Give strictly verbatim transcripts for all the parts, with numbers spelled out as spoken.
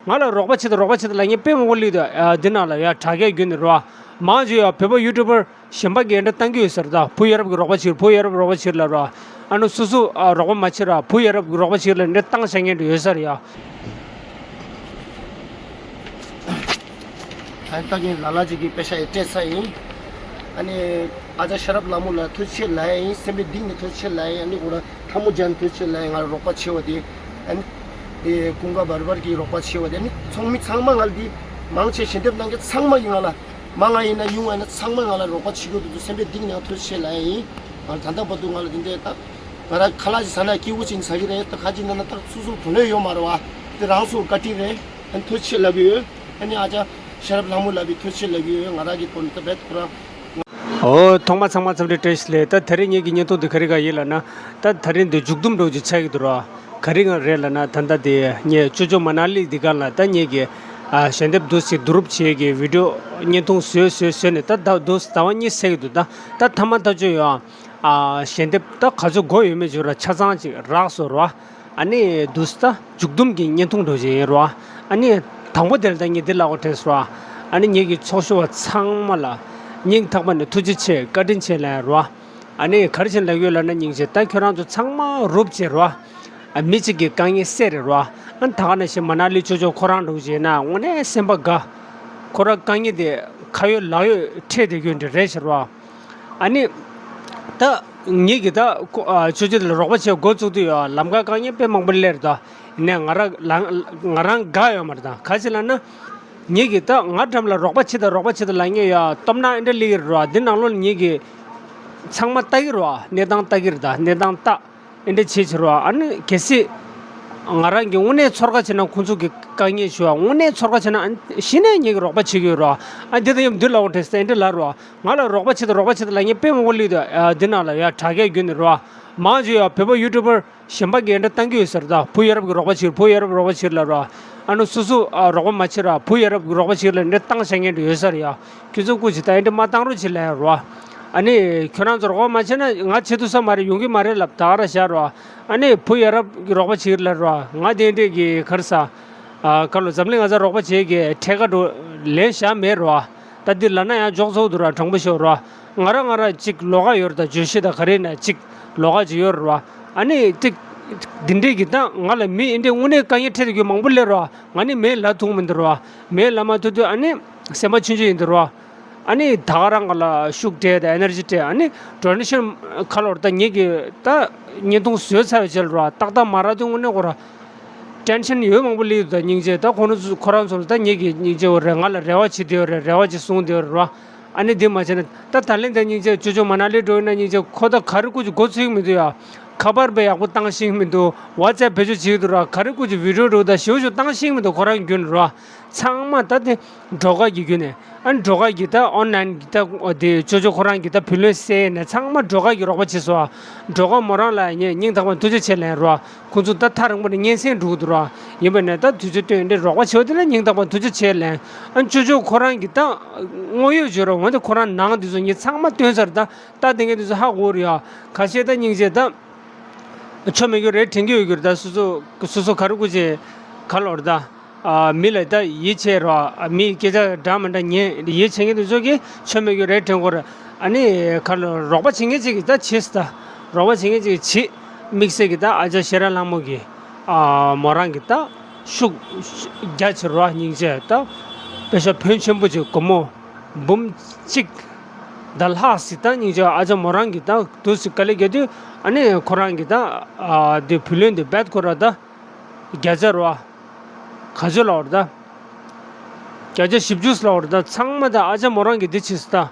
ང་ལ་རོགས་པ་བྱེད་དང་རོགས་པ་བྱེད་དང་ལབ་མཁན་དཔེ་མང་པོ་སླེབས་འདུག་ཨ། འདི་ནང་ལ་ཡ་དྲ་རྒྱ་བརྒྱུད་ནས་རོ། མང་ཆེ་ཡ་བོད་པ་ཡུ་ཊུབ་པར་གཞན་པ་གིས་འདྲ་བཏང་གི་ཡོད་ཟེར། ད་བུ་ཡ་རབས་ཀྱི་རོགས་པ་བྱེད། བུ་ཡ་རབས་རོགས་པ་བྱེད་ལབ་རོ། ཨ་ནི་སོ་སོ་ཨ་རོགས་པ་མ་བྱེད་ར། བུ་ཡ་རབས་ཀྱི་རོགས་པ་བྱེད་ལབ་འདྲ་བཏང་བཞག་མཁན་འདྲ་ཡོད་ས་རེད་ཡ། ཨ་ནི་ད་ངས་ལ་ལ་ཅིག་གིས་པེ་ཤ་ཡི་སྤྲད་ཚར་ཡིན། ཨ་ནི་ཨ་ཅག་ཤེས་རབ་ལྷ་མོ་ལ་ཐུགས་རྗེ་ཆེ་ལབ་ཡ་ཡིན། སེམས་པའི་གཏིང་ནས་ཐུགས་རྗེ་ཆེ་ལབ་ཡ་ཡིན། ཨ་ནི་ཁོ་རང་ཐལ་མོ་སྦྱར་ནས་ཐུགས་རྗེ་ཆེ་ལབ་ཡ་ཡིན། ང་ལ་རོགས་པ་བྱས་པ་དེ། ཨ་ནི་དེ་ཀུན་དགའ་བར་བར་གྱིས་རོགས་པ་བྱས་པ་དེ། ཨ་ནི་ཚོགས་མི་ཚང་མ། ང་ལ་དེ་མང་ཆེ་ཞལ་འདེབས་གནང་མཁན་ཚང་མ་གིས་ང་ལ། མང་ང་ཡིན་ན་ཉུང་ང་ཡིན་ན་ཚང་མ་ང་ལ་རོགས་པ་བྱེད་དགོས་འདུག་སེམས་པའི་གཏིང་ནས་ཐུགས་རྗེ་ཆེ་ལབ་ཡ་ཡིན། ང་ད་ལྟ་བར་དུ་ང་ལ་དེ་འདྲའི་ད་ང་རང་ཁ་ལག་ཅིག་ཟ་ན་སྐྱིད་པོ་ཅིག་ཟ་གི་རེད། ད་ཁ་ཅིག་ན་ན་ད་སོ་སོར་བུ་ལོན་ཡོད་མ་རེད་བ། དེ་རང་སོར་བཀའ་དྲིན་རེད། ཨ་ནི་ཐུགས་རྗེ་ཆེ་ལབ་གི་ཡོད། ཨ་ནི་ཨ་ཅག་ཤེས་རབ་ལྷ་མོ་ལབ་པའི་ཐུགས་རྗེ་ཆེ་ལབ་གི་ཡོད། ང་རང་གི་ཐོག་ནས་ད་རྦད་ཁོ་རང་། ཨོ། ཐོག་མ་ཚང་མ་འཚམས་འདྲི་བཀྲ་ཤིས་བདེ་ལེགས། ད་དེ་རིང་ངེད་ཀྱི་བརྙན་ཐུང་འདི་ག་རེ་ག་ཡིན་ལབ་ན། ད་དེ་རིང་འདི་མཇུག་བསྡོམས་འདྲ་བོ་ཅིག་ཆགས་ཀྱི་འདུག་ར། ག་རེ་ག་རེད་ལབ་ན། ད་ལྟ་དེ་ངས་ཅོ་ཅོ་མ་ན་ལི་འདི་ག་ལ་ད་ངེད་ཀྱི་ཨ་ཞལ་འདེབས་འདུག་སེ་བསྡུ་རུབ་བྱེད་ཀྱི་བི་ཌིའོ་བརྙན་ཐུང་བཟོས་བཟོས་བཟོས་ནས་ད་ད་འདུག་ཟླ་བ་གཉིས་ཟེར་གྱི་འདུག་ད་ད་ཐ་མ་ད་ཅོ་ཡོད་ཨ། ཞལ་འདེབས་ད་ག་ཚོད་དགོས་ཡོད་མེད་ཅིག་ར་ཆ་ཚང་ཅིག་རག་སོང་ར། ཨ་ནི་འདུག་སེ་ད་མཇུག་བསྡོམས་ཀྱི་བརྙན་ཐུང་འདྲ་བོ་ཅིག་ཡིན་ར། ཨ་ནི་དང་པོ་དེ་ལ་ད་ངས་འདི་ལབ་དགོས་དྲན་སོང་ར། ཨ་ནི་ངེད་ཀྱི་ཚོགས་ཞུགས་པ་ཚང་མ་ལ་སྙིང་ཐག་པ་ནས་ཐུགས་རྗེ་ཆེ་བཀའ་དྲིན་ཆེ་ལབ་ར། ཨ་ནི་ག་རེ་བྱས་ནས་ལབ་ཡོད་ལབ་ན། སྙིང་རྗེ། ད་ཁྱོད་རང་ཚོ་ཚང་མ་རུབ་བྱས་ར། ཨ། མི་གཅིག་གི་དཀའ་ངལ་སེལ་རེད་ར། ཨ་ནི་ད་ག་ནང་བཞིན་མ་ན་ལི་ཅོ་ཅོ་ཁོ་རང་འདྲ་བོ་ཅིག་ཡིན་ན་དངོས་གནས་སེམས་པ་དགའ། ཁོ་རང་དཀའ་ངལ་དེ་ཁ་ཡོད་ལག་ཡོད་འཕྲད་བསྡད་རྒྱུ་འདྲ་རེད་ཟེར་བ། ཨ་ནི་ད་ངེད་ཀྱིས་ད་ཁོ་ཨ་ཅོ་ཅོ་དེ་ལ་རོགས་པ་བྱེད་འགོ་བཙུགས་དུས་ཡ་ལམ་ཁ་དཀའ་ངལ་དཔེ་མང་པོ་སླེབས་རེད་ད། ཡིན་ནའི་ང་རང་ལ་ང་རང་དགའ་ཡོད་མ་རེད་ད། ག་ཅི་ལབ་ན། ངེད་ཀྱིས་ད་ང་འགྲམ་ལ་རོགས་པ་བྱེད་དང་རོགས་པ་བྱེད་དང་ལབ་མཁན་ཡ་སྟོབས་ན་ཨེ་འདྲ་སླེབས་ཀྱི་རེད་ར། འདི་ནང་ལོགས་ལ་ངེད་ཀྱིས་ཚང་མ་ལྟ་གི་རེད་ར། གནས་སྟངས་ལྟ་གི་རེད་ད། གནས་སྟངས་ལྟ། ཨེ་འདྲ་བྱེད་བྱེད་རོགས། ཨ་ནི་གལ་སྲིད་ང་རང་གིས་དངོས་གནས་ཚོར་ཁ་བྱས་ན་ཁོང་ཚོ་གི་དཀའ་ངལ་ཞུ་བ། དངོས་གནས་ཚོར་ཁ་བྱས་ན་ཨ་ནི་གཞི་ནས་ངེད་ཀྱིས་རོགས་པ་བྱེད་ཀྱི་ཡོད་རོགས། ཨ་འདི་ལྟ་ཡོད་འདི་ལབ་དྲན་སོང་། ཨེ་འདྲ་ལབ་རོགས། ང་ལ་རོགས་པ་བྱེད་དང་རོགས་པ་བྱེད་དང་ལབ་མཁན་དཔེ་མང་པོ་སླེབས་འདུག་ཨ་འདི་ནང་ལ་ཡ་དྲ་རྒྱ་བརྒྱུད་ནས་རོགས། མང་ཆེ་ཡ་བོད་པ་ཡུ་ཊུབ་པར་གཞན་པ་གིས་འདྲ་བཏང་གི་ཡོད་ཟེར། ད་བུ་ཡ་རབས་ཀྱི་རོགས་པ་བྱེད། བུ་ཡ་རབས་རོགས་པ་བྱེད་ལབ་རོགས། ཨ་ནི་སོ་སོ་ཨ་རོགས་པ་མ་བྱེད་ར། བུ་ཡ་རབས་ཀྱི་རོགས་པ་བྱེད་ལབ་འདྲ་བཏང་བཞག་མཁན་འདྲ་ཡོད་ས་རེད་ཡ། ཁྱོད་ཚོ་སྐུ་མཁྱེན། ད་ཨེ་འདྲ་མ་བཏང་རོགས་བྱེད་ལབ་ཡ་རོགས། ཨ་ནི་ཁྱོད་རང་ཚོ་རོགས་པ་མ་བྱེད་ན་ང་བྱེད་ཐུབ་ས་མ་རེད། ཡོང་གི་མ་རེད་ལབ་ད་ག་ར་བཞག་རོགས། ཨ་ནི་བུ་ཡ་རབས་ཀྱི་རོགས་པ་བྱེད་ལབ་རོགས། ང་དེ་འདྲས་ཀྱི་ག་རེ་ཟ། ཨ་ག་ལོ་འཛམ་གླིང་ང་ཚོ་རོགས་པ་བྱེད་ཀྱི་ཐད་ཀ་འགྲོ་ལས་བཞག་མེད་རོགས། ད་འདི་ལབ་ན་ཡང་འཇོག་ཚོགས་འདུག་ར། དྲང་པོ་ཤོད་ར། ང་རང་ང་རང་གཅིག་ལོགས་ཀ་ཡོད་རེད། ད་བརྗོད་གཞི་དང་ག་རེ་ན་གཅིག་ལོགས་ཀ་ཅིག་ཡོད་རེད་ར། ཨ་ནི་ཏིག་འདི་འདྲས་ཀྱི་ད་ང་ལ་མི་ཨེ་འདྲས་དངོས་གནས་དཀའ་ངལ་འཕྲད་དེ་རྒྱུ་མང་པོ་སླེབས་ར། ང་ནི་མེད་ལབ་ཐུབ་མི་འདུག་ར། མེད་ལབ་མ་ཐུབ་དུས་ཨ་ནི་སེམས་པ་ཆུང་ཆུང་ཡིན་འདུག་ར། ཨ་ནི་ད་ག་རང་ག་ལ་ཤུགས་སྤྲད་དང་ཨེ་ནར་ཇི་སྤྲད། ཨ་ནི་ཌོ་ནེ་ཤན་ག་ལོར་ད་ངེད་ཀྱི་ད་བརྙན་ཐུང་བཟོས་ཚར་བའི་རྗེས་ལ་ར། ཏག་ཏག་མ་རག་དུས་དངོས་གནས་ཁོ་ར་ཊེན་ཤན་ཡོད་མང་པོ་སླེབས་ཡོད། ད་སྙིང་རྗེ། ད་ཁོ་རང་ཚོ་ཁོ་རང་ཚོ་ལ་ད་ངེད་ཀྱི་སྙིང་རྗེ་བོ་རེད། ང་ལ་རེ་བ་བྱེད་དེ་ཡོད་རེད། རེ་བ་ཅིག་བཟུང་དེ་ཡོད་རེད་ར། ཨ་ནི་འདི་མ་བྱས་ན་ད་ད་ལན་ད་སྙིང་རྗེ། ཅོ་ཅོ་མ་ན་ལི་འགྲོ་ཡིན་ན་སྙིང་རྗེ། ཁོ་ད་ག་རེ་སྐུ་ཅིག་མགོ་ཚོད་མི་འདུག་ཡ། ཁ་པར་བས་ཡག་པོ་བཏང་ཤེས་མི་འདུག་ཝ་ཙེབ་བེད་སྤྱོད་བྱེད་ཀྱི་འདུག་ར། ག་རེ་སྐུ་ཅིག་བི་ཌིའོ་འགྲོ་ད་ཞེ་པོ་ཞིག་བཏང་ཤེས་མི་འདུག་ཁོ་རང་རྒྱུན་ར། ཚང་མ་ད་དེ་འགྲོ་ཁ་གི་རྒྱུ་ནས། ཨ་ནི་འགྲོ་ཁ་གི་ད་ཨོན་ལན་གི་ད་དེ་ཅོ་ཅོ་ཁོ་རང་གི་ད་བུ་ལོན་སེལ་ནས་ཚང་མ་འགྲོ་ཁ་གི་རོགས་པ་བྱེད་སོང་། འགྲོ་ཁ་མོ་རང་ལ་ངས་སྙིང་ཐག་པ་ཐུགས་རྗེ་ཆེ་ལན་རོགས། ཁོང་ཚོ་ད་ཐག་རིང་པོ་ནས་སྙན་སེང་འགྲོ་གི་འདུག་རོགས། ཡིན་པ་ནས་ད་དུས་ཚོད་བཏོན་འདི་རོགས་པ་བྱེད་དེ་ལ་སྙིང་ཐག་པ་ཐུགས་རྗེ་ཆེ་ལན། ཨ་ཅོ་ཅོ་ཁོ་རང་གི་ད་དངོས་ཡོད་བརྗོད་རོགས། འོན་ཏེ་ཁོ་རང་ནང་འདི་ཚོ་ངས་ཚང་མ་བཏོན་ཚར། ད་ད་དེ་ངས་འདི་ཚོ་ཧ་གོ་རེད་ཡ། ཁ་ཤས་ད་སྙིང་རྗེ་ད། ཆོ་མེད་རྒྱུ་རེད་དྲན་གྱི་ཡོད་རྒྱུ་རེད། ད་སོ་སོ་སོ་སོ་ག་རེ་སྐུ་ཅེ་ག་ལོར་ད། ཨ་མི་ལ་ད་ཡིད་ཆེས་རོགས། ཨ་མིའི་སྐད་ཆ་འདྲ་མི་འདྲ་ཉན་ཡིད་ཆེས་མཁན་དེ་ཚོ་གིས་ཆོ་མེད་རྒྱུ་རེད་དྲན་གྱི་ཡོད་རེད། ཨ་ནི་ག་ལོར་རོགས་པ་བྱེད་མཁན་ཅིག་གིས་ད་བྱེད་ད། རོགས་པ་བྱེད་མཁན་ཅིག་གིས་བྱེད། དམིགས་བསལ་གྱི་ད་ཨ་ཅག་ཤེས་རབ་ལྷ་མོ་གིས་ཨ་མོ་རང་གི་ད་ཤུགས་རྒྱ་ཆེ་རོགས། སྙིང་རྗེ་ད་པེ་ཤ་ཕོན་ཆེན་པོ་ཅིག་སྒོར་མོ་འབུམ་གཅིག་ད་ལྷག་ཟིག་ད་སྙིང་རྗེ། ཨ་ཅག་མོ་རང་གིས་ད་དུས་སུ་དཀའ་ལས་བརྒྱབ་དུས་ཨ་ནི་ཁོ་རང་གིས་ད་ཨ་དེ་བུ་ལོན་དེ་རྦད་ཁོ་ར་ད་བརྒྱ་ཆ་རོ། ག་ཚོད་ལབ་པ་རེད་ད། བརྒྱ་ཆ་བཞི་བཅུ་ལབ་པ་རེད་ད། ཚང་མ་ད་ཨ་ཅག་མོ་རང་གིས་འདི་བྱས་སོང་ད།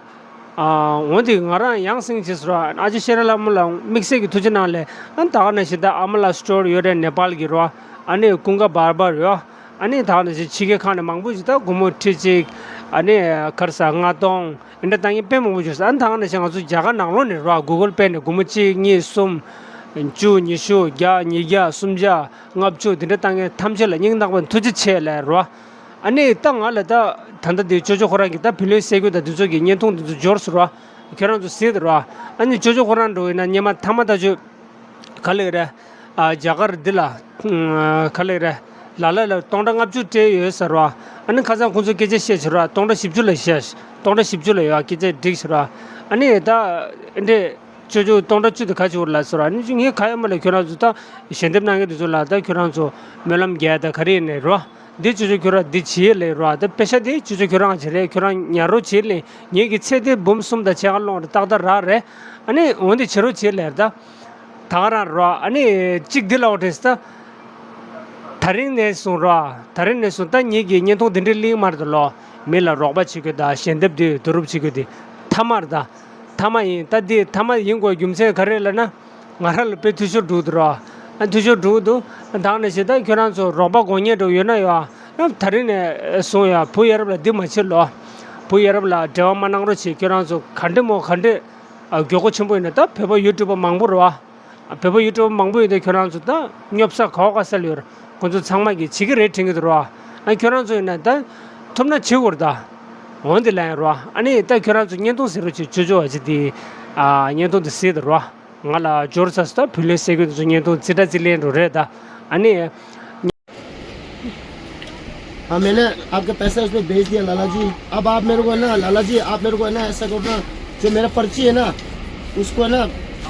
ཨ་འོན་ཏེ་ང་རང་ཡང་སེང་བྱས་སོང་ར། ཨ་ཅག་ཤེས་རབ་ལྷ་མོ་ལ་དམིགས་བསལ་གྱི་ཐུགས་རྗེ་གནང་ལས། ཨ་ནི་ད་ག་ནང་བཞིན་ད་ཨ་མ་ལགས་སི་ཊོར་ཡོད་རེད། ནེ་པཱལ་གྱི་རོ། ཨ་ནི་ཀུན་དགའ་བར་བར་ཡོད། ཨ་ནི་ད་ག་ནང་བཞིན་ཕྱི་རྒྱལ་ཁག་ནས་མང་པོ་ཞིག་ད་སྒོར་མོ་ཁྲི་གཅིག་ཨ་ནི་ག་རེ་ཟ་ལྔ་སྟོང་འདི་འདྲ་བཏང་མཁན་དཔེ་མང་པོ་བྱུང་སོང་། ཨ་ནི་ད་ག་ནང་བཞིན་ང་ཚོ་རྒྱ་གར་ནང་ལོགས་ནས་རོ། གུ་གལ་པེ་ནས་སྒོར་མོ་གཅིག་གཉིས་གསུམ་བཅུ་ཉི་ཤུ་བརྒྱ་ཉིས་བརྒྱ་སུམ་བརྒྱ་ལྔ་བཅུ་འདི་འདྲ་བཏང་མཁན་ཐམས་ཅད་ལ་སྙིང་ཐག་པ་ནས་ཐུགས་རྗེ་ཆེ་ལབ་རོ། ཨ་ནི་ད་ང་ལ་ད་ད་ལྟ་འདི་ཅོ་ཅོ་ཁོ་རང་གི་ད་བུ་ལོན་སེལ་རྒྱུ་དང་འདི་ཚོ་གི་བརྙན་ཐུང་འདི་ཚོ་འབྱོར་སོང་རོ། ཁྱེད་རང་ཚོ་གཟིགས་དང་རོ། ཨ་ནི་ཅོ་ཅོ་ཁོ་རང་འདྲ་བོ་ཡིན་ན་སྔོན་མ་ཐ་མ་ད་ཅོ། ག་ལེར་རེད། ཨ་རྒྱ་གར་འདི་ལ་ཨ་ག་ལེར་རེད། ལ་ལ་ལ་སྟོང་ཕྲག་ལྔ་བཅུ་སྤྲད་ཡོད་ཟེར་བ། ཨ་ནི་ཁ་སང་ཁོང་ཚོ་སྐད་ཆ་བཤད་ཟེར་བ། སྟོང་ཕྲག་བཞི་བཅུ་ལ་བཤད། སྟོང་ཕྲག་བཞི་བཅུ་ལ་ཡོད་སྐད་ཆ་འགྲིག་ཟེར་བ། ཨ་ནི་ད་འདྲེ་ཅོ་ཅོ་སྟོང་ཕྲག་བཅུ་དེ་ག་ཅིག་བོར་ལ་ཟེར་བ། ཨ་ནི་ངས་ག་ཡོད་མ་ལ་ཁྱོད་རང་ཚོ་ད་ཞལ་འདེབས་གནང་མཁན་དེ་ཚོ་ལ་ད་ཁྱོད་རང་ཚོ་སྨོན་ལམ་རྒྱག་ད་ག་རེ་ཡིན་ནས་རོ། འདི་ཅོ་ཅོ་ཁྱོད་རང་འདི་བྱེད་ལས་རོ། ད་པེ་ཤ་དེ་ཅོ་ཅོ་ཁྱོད་རང་བྱེད་རེད། ཁྱོད་རང་ཉར་རོགས་བྱེད་ལས། ངེད་ཀྱི་ཚེ་འདི་འབུམ་གསུམ་དང་ཕྱེད་ཀ་སློང་རེད། ཏག་ཏག་རག་རེད། ཨ་ནི་འོན་ཏེ་བྱེད་རོགས་བྱེད་ལས་ད། ད་ག་རང་རོ། ཨ་ནི་གཅིག་འདི་ལ་འོ་དྲན་ད། ད་རིང་ནས་བཟུང་རོ། ད་རིང་ནས་བཟུང་ད་ངེད་ཀྱི་བརྙན་ཐུང་འདི་འདྲའི་གླིང་དམར་དུ་ལོ། མི་ལ་རོགས་པ་བྱེད་དགོས་ད། ཞལ་འདེབས་འདི་བསྡུ་རུབ་བྱེད་དགོས་འདི་མཐའ་མར་ད། མཐའ་མ་ཡིན་ད། འདི་མཐའ་མ་ཡིན་དགོས་རྒྱུ་མཚན་ག་རེ་ལབ་ན། ང་རང་ལ་དཔེ་འཐུས་ཤོར་འགྲོ་གི་འདུག་རོ། ཨ་འཐུས་ཤོར་འགྲོ་གི་འདུག་ད་ནས་བྱས་ད་ཁྱོད་རང་ཚོ་རོགས་པ་དགོས་མཁན་འདྲ་ཡོད་ན་ཡོད་ཨ། ད་རིང་ནས་བཟུང་ཡ་བུ་ཡ་རབས་ལ་འདི་མ་བྱེད་ལོ། བུ་ཡ་རབས་ལ་འབྲེལ་བ་མ་གནང་རོགས་བྱེད། ཁྱོད་རང་ཚོ་ག་འདྲ་མོ་ག་འདྲ། ཨ་མགྱོགས་པོ་ཆེན་པོ་ཡིན་ན་ད་བོད་པ་ཡུ་ཊུབ་པ་མང་པོ་རེད་བ། བོད་པ་ཡུ་ཊུབ་པ་མང་པོ་ཡོད་དེ་ཁྱོད་རང་ཚོ་ད་སྙོབ་ས་ག་བ་ག་ས་ལ་ཡོད་རེད། ཁོང་ཚོ་ཚང་མ་གིས་བྱེད་ཀྱི་རེད་དྲན་གྱི་འདུག་རོ། ཨ་ཁྱོད་རང་ཚོ་ཡིན་ན་ད་ཐུབ་ན་བྱེད་དགོས་རེད་ད། འོན་ཏེ་ལན་རོ། ཨ་ནི་ད་ཁྱོད་རང་ཚོ་བརྙན་ཐུང་གཟིགས་རོགས་བྱེད། ཅོ་ཅོ་བ་ཅི་དེ། ཨ་བརྙན་ཐུང་དེ་གཟིགས་དང་རོ། ང་ལ་འབྱོར་ཚར་སོང་། ད་བུ་ལོན་སེ་གོལ་དེ་ཚོ་བརྙན་ཐུང་རྩིས་ཁྲ་རྩིས་ལེན་འགྲོ་རེད་ད། ཨ་ནི། हाँ, मैंने आपका पैसा उसमें भेज दिया लाला जी। अब आप मेरे को ना, लाला जी, आप मेरे को है ना, ऐसा करो ना, जो मेरा पर्ची है ना, उसको है ना,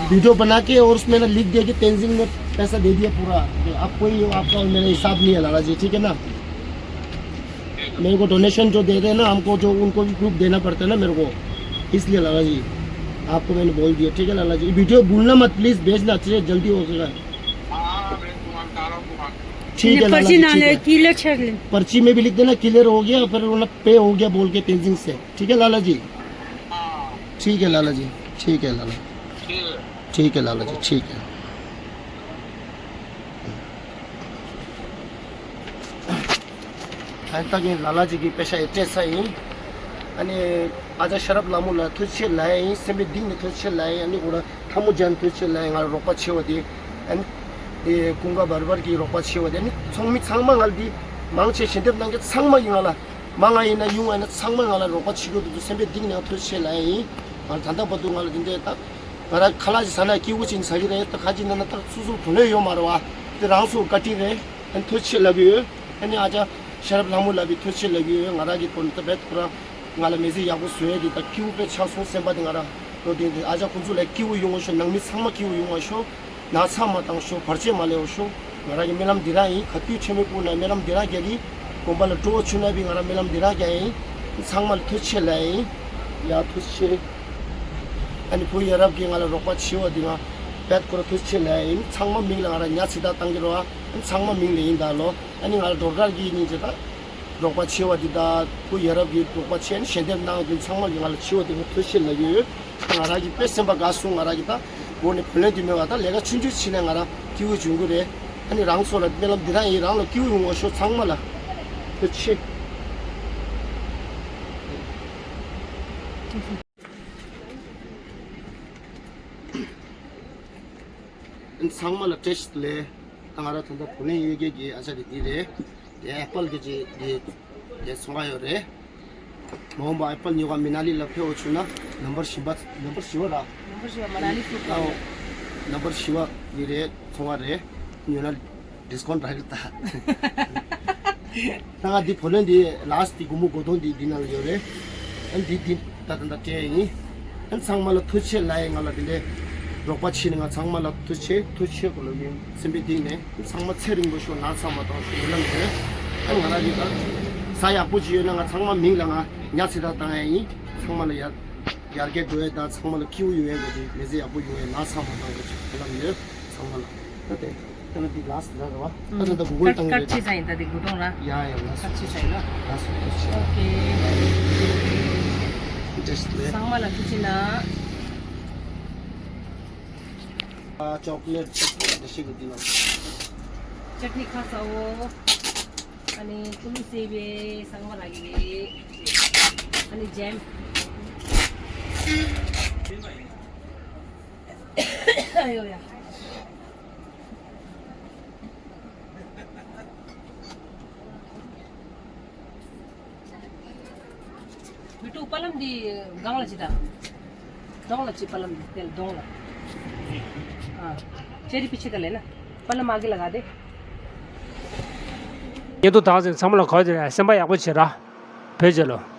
वीडियो बना के और उसमें ना लिख दिया कि तेंजिंग में पैसा दे दिया पूरा। तो अब कोई आपका और मेरा हिसाब नहीं है लाला जी, ठीक है ना? मेरे को डोनेशन जो दे रहे हैं ना हमको, जो उनको भी प्रूफ देना पड़ता है ना मेरे को, इसलिए लाला जी आपको मैंने बोल दिया, ठीक है लाला जी? वीडियो भूलना मत प्लीज, भेजना अच्छे से, जल्दी हो सका। ठीक है लाला पर्ची जी, ना ठीक ले, है। क्लियर चेक ले। पर्ची में भी लिख देना क्लियर हो गया, फिर उन्हें पे हो गया बोल के तेंजिंग से। ठीक है लाला जी? ठीक है लाला जी, ठीक है लाला। ठीक है लाला जी, ठीक है। ཨ་ནི་ད་ངས་ལ་ལ་ཅིག་གི་པེ་ཤ་ཡི་སྤྲད་ས་ཡིན། ཨ་ནི་ཨ་ཅག་ཤེས་རབ་ལྷ་མོ་ལ་ཐུགས་རྗེ་ཆེ་ལབ་ཡིན། སེམས་པའི་གཏིང་ནས་ཐུགས་རྗེ་ཆེ་ལབ་ཡིན། ཨ་ནི་ཁོ་རང་ལྷ་མོ་ཅན་ཐུགས་རྗེ་ཆེ་ལབ་ཡིན། ང་ལ་རོགས་པ་བྱས་པ་དེ། ཨ་ནི་དེ་ཀུན་དགའ་བར་བར་གྱི་རོགས་པ་བྱས་པ་དེ། ཨ་ནི་ཚོགས་མི་ཚང་མ། ང་ལ་འདི་མང་ཆེ་ཞལ་འདེབས་གནང་མཁན་ཚང་མ་གིས་ང་ལ། མ་ང་ཡིན་ན་ཡུང་ང་ཡིན་ན་ཚང་མ་ང་ལ་རོགས་པ་བྱེད་ཀྱི་འདུག་སེམས་པའི་གཏིང་ནས་ཐུགས་རྗེ་ཆེ་ལབ་ཡིན། ང་ལ་ད་ལྟ་བར་དུ་ང་ལ་འདི་འདྲའི་ད། ང་རང་ཁ་ལག་ཅིག་ཟ་ན་སྐྱིད་པོ་ཅིག་ཟ་གི་རེད། ད་ཁ་ཅིག་ན་ན་ད་སོ་སོ་བུ་ལོན་ཡོད་མ་རེད་བ། དེ་རང་སོ་དགའ་སྤྲོ་རེད། ཨ་ནི་ཐུགས་རྗེ་ཆེ་ལབ་ཀྱི་ཡོད། ཨ་ནི་ཨ་ཅག་ཤེས་རབ་ལྷ་མོ་ལབ་པའི་ཐུགས་རྗེ་ཆེ་ལབ་ཀྱི་ཡོད། ང་རང་གི་ཐོག་ནས་ད་རྦད་ཁོ་རང་ང་ལ་མི་ཚེ་ཡག་པོ་བཟོ་ཡས་དེ་ད་སྐྱིད་པོ་དཔེ་ཆགས་སོང་སེམས་པ་དེ། ང་རང་ལོ་དེ་དེ་ཨ་ཅག་ཁོང་ཚོ་ལ་སྐྱིད་པོ་ཡོང་བ་ཤོག་ནང་མི་ཚང་མ་སྐྱིད་པོ་ཡོང་བ་ཤོག་ན་ཚ་མ་བཏང་ཤོག་བར་ཆད་མ་སླེབས་ཤོག་ང་རང་གི་སྨོན་ལམ་འདི་རང་ཡིན། ག་དུས་ཆེན་མོའི་སྐུ་ན་སྨོན་ལམ་འདི་རང་རྒྱག་གི། དགོན་པ་ལ་སྤྲོ་བོ་ཆུ་ན་བི་ང་རང་སྨོན་ལམ་འདི་རང་རྒྱག་ཡིན། ཚང་མ་ལ་ཐུགས་རྗེ་ཆེ་ལབ་ཡིན། ཡ་ཐུགས་རྗེ་ཆེ། ཨ་ནི་བུ་ཡ་རབས་ཀྱིས་ང་ལ་རོགས་པ་བྱས་པ་འདི་ང་རྦད་ཁོ་ར་ཐུགས་རྗེ་ཆེ་ལབ་ཡིན། ཚང་མ་མིང་ལ་ང་རང་ཉ་ཚེ་ཐར་བཏང་གི་རེད་བ། ཨ་ནི་ཚང་མ་མིང་ལ་ཡིན་ད་ལོ། ཨ་ནི་ང་ལ་སྒྲོལ་དཀར་གྱིས་སྙིང་རྗེ་དང་རོགས་པ་བྱས་པ་འདི་དང་བུ་ཡ་རབས་ཀྱིས་རོགས་པ་བྱས་ནས་ཞལ་འདེབས་གནང་མཁན་ཚང་མ་གིས་ང་ལ་བྱས་པ་འདི་ང་ཐུགས་རྗེ་ཆེ་ལབ་ཀྱི་ཡོད། ང་རང་གི་དཔེ་སེམས་པ་དགའ་སོང་། ང་རང་གི་ད་འགོ་ནས་བུ་ལོན་འདི་མེད་པ་ད་ལས་ཀ་ཆུང་ཆུང་བྱས་ནས་ང་རང་སྐྱིད་པོ་བྱུང་གི་རེད། ཨ་ནི་རང་ཚོ་ལ་སྨོན་ལམ་འདི་རང་ཡིན། རང་ལ་སྐྱིད་པོ་ཡོང་བ་ཤོག་ཚང་མ་ལ་ཐུགས་རྗེ་ཆེ། ཚང་མ་ལ་བཀྲ་ཤིས་བདེ་ལེགས། ད་ང་རང་ད་ལྟ་བུ་ལོན་ཡོད་མཁན་གྱི་ཨ་ཅག་དེ་འདི་རེད། དེ་ཨེ་པལ་གྱི་ཅི་དེ་དེ་ཚོང་ཁང་ཡོད་རེད། མ་འོངས་པ་ཨེ་པལ་ཉོ་ག་མི་ན་ལི་ལ་ཕེབས་འོང་བྱུང་ན་ནམ་བར་བཞི་པ། ནམ་བར་བཞི་པ་ར། ནམ་བར་བཞི་པ་མ་ན་ལི་ཕུ་ཀ་ཨོ། ནམ་བར་བཞི་པ་ཡི་རེད། ཚོང་ཁང་རེད། ཉོ་ན་ཌིས་ཀའུན་ཊི་རག་གི་རེད་ད། ད་ང་འདི་བུ་ལོན་འདི་ལ་སི་ཊི་འདི་སྒོར་མོ་སྒོར་སྟོང་འདི་འདི་ནང་ལ་ཡོད་རེད། ཨ་འདི་འདི་ད་ད་ད་སྤྲད་ཡིན། ཨ་ཚང་མ་ལ་ཐུགས་རྗེ་ཆེ་ལབ་ཡིན། ང་ལ་འདི་འདྲའི་རོགས་པ་བྱས་ནས་ང་ཚང་མ་ལ་ཐུགས་རྗེ་ཆེ་ཐུགས་རྗེ་ཆེ་གོ་ལོ་ཡིན། སེམས་པའི་གཏིང་ནས་ཚང་མ་ཚེ་རིང་པོ་ཤོག་ན་ཚ་མ་བཏང་ཤོག་སྨོན་ལམ་རེད། ཨ་ང་རང་གི་ད་ས་ཡག་པོ་ཅིག་ཡོད་ན་ང་ཚང་མ་མིང་ལ་ང་ཉ་ཚེ་ཐར་བཏང་ཡ་ཡིན། ཚང་མ་ལ་ཡར་ཡར་རྒྱས་འགྲོ་ཡ་དང་ཚང་མ་ལ་སྐྱིད་པོ་ཡོང་ཡ་གི་མི་ཚེ་ཡག་པོ་ཡོང་ཡ་ན་ཚ་མ་བཏང་གི་ཅིག་སྨོན་ལམ་ཡོད་ཚང་མ་ལ། ད་དེ་ད་ནི་འདི་ལ་སི་ཊི་ར་ར་བ། ད་ད་ད་གུ་གུལ་བཏང་གི་རེད། ཁ་ཆེ་ས་ཡིན་ད་དེ་དགུ་སྟོང་ར། ཡ་ཡ་ལ་སི་ཊི་ཁ་ཆེ་ས་ཡིན་ལ། ལ་སི་ཊི་ཁ་ཆེ། ཨོ་ཀེ། ཏེས་ཊི་ལེ། ཚང་མ་ལ་ཐུགས་རྗེ་གནང་། ཨ་ཅོག་ལེ་ཊི་འདི་ཞིག་གི་འདི་ནང་། ཅཊ་ནི་ཁ་ས་འོ། ཨ་ནི་ཀུ་ལུ་སེ་བེ་ཚང་མ་ལ་གི་རེད། ཨ་ནི་ཇེམ། ཨ་ཡོ་ཡ། བི་ཏུ་པ་ལམ་འདི་སྒང་ལ་ཅི་ད། གདོང་ལ་ཅི་པ་ལམ་འདི་དེ་ལ་གདོང་ལ། ཨ། ཅེ་རི་པི་ཆི་ད་ལེ་ན། པ་ལམ་ཨ་གི་ལ་ག་དེ། ཡིན་དུ་དག་ཅིག་ཚང་མ་ལ་གོ་དེ་རེད། སེམས་པ་ཡག་པོ་བྱེད་ར། བོད་རྒྱལ་ལོ།